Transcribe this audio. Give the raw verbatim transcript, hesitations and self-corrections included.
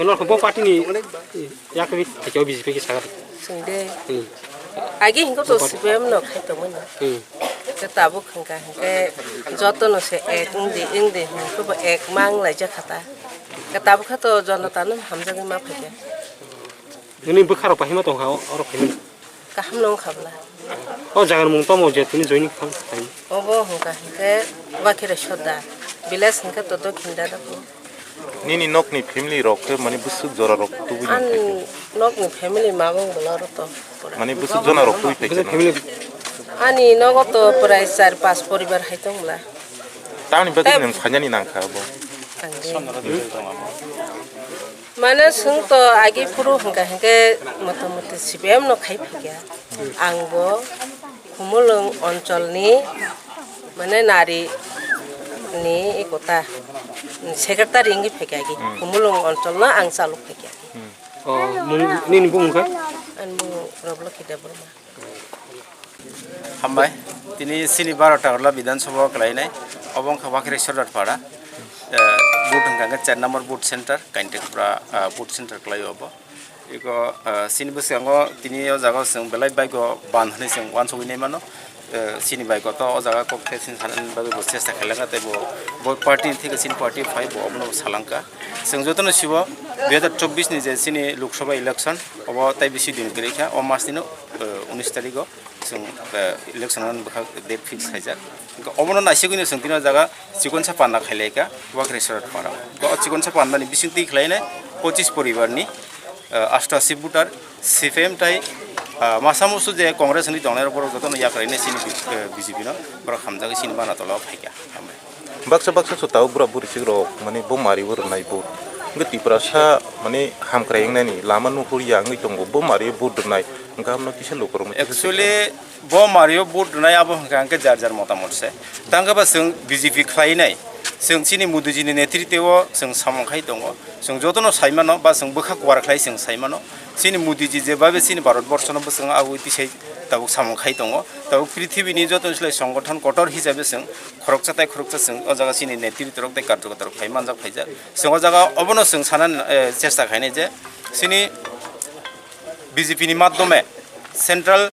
Norok bo party ni yakni theke B J P ke saga. Sungde. Hmm. Agi hingo to C P M no khai tongmani. Hmm. Ke tabuk hingka hingke joto no se ek wngdi wngdi hingke bo ek mang lai jakha ta. Ke tabuk kha to jonota no hamjagwi ma phaikha. Nini bwkha rok pahima tongkha oro phaimani. Kaham no wngkha bwla. O jaga ni mung tamo je tini joining kha. Obo hingka hingke Wakhirai Sodda. Village hingke to Dokhin Dadapur. Nini nokni family rok khe mani bwswk jora rok tubui Ani nangkha khe? Nokni family mabung bwla rok to pura. Mani bwswk jona rok tubui phaikha Bini no? Family Ani nogo to prai char pas poribar hai tong bwla. Tamni bagwi Tei- nwng phainani nangkha abo? Ang di. Mane swng to agi phuru hingka hingke motamuti C P M no khai phikya. Ang bo Khumulwng oncholni, mane, nari ni ekota secretary wngwi phaikha agi. Hmm. Khumulwng oncholno ang chalok phaikha agi. Hmm. O, mung, nini bumung khe? Ani bumung Robloki Debbarma. Hambai, tini sini baro Tagarla Bidhan Sabha o kwlainai, obo wngkha Wakhirai Sordar Para, eh, booth hwnkha hwnkhe char number booth center, Kaintekpra, ah, booth center kwlaio obo. Iko, ah, sini bwskango tini o jaga o chwng belai bike o ban hwnwi chwng uansugwi nai mano. Eh, sini bike o to o jaga kok khe sini sanani bagwi bo chesta khailangkha tei bo, bo party ni theke sini party phai bo obono bo salangkha. Chwng jotono sibo dui hazar chobbish ni je sini Lok Sabha election obo tei bisi din kwrwi kha o mas ni no, eh, unis tarikh o. Chwng, eh, election ani bwkhak date fix khaijak. Hwnkhe obono naisigwino chwng tini o jaga chikonsa panda khailaika, Wakhirai Sordar Para. O chikonsa pandani bisingtwi khlainai pochis poribarni, eh, asto asi voter, C P M tai, ah, masa musu je Congress hwnwi tongnai rok borok jotono yakrainai chini, eh, B J P no borok hamjagwi chini bana tola o phaikha. Hambai. Baksa baksa so tabuk bura buri chik rok mani bo mari bo rwnai bo. Hwnkhe Tiprasa mani hamkrai wngnani lama nuhur ya wngwi tongo bo mari bo rwnai. Hwnkhe amno kisa lukurok mui kisa Actually, bo mario vote rwnai abo hwnkha hwnkhe jar jar motamot se. Tangkhe ba chwng B J P khlainai, chwng chini Modiji ni netritwo chwng samung khai tongo. Chwng jotono sai mano ba chwng bwkha kuar khlai chwng sai mano. Chini Modiji je babe chini Bharat borshono bwskango agwi tisai tabuk samung khai tongo. Tabuk prithibini joto slai songothon kotor hisabe chwng khoroksa tai khoroksa chwng o jaga chini netritwo rok tei karjokota rok phai manjak phaijak. Chwng o jaga obono chwng sana, eh, chesta khainai je chini B J P ni madhyome central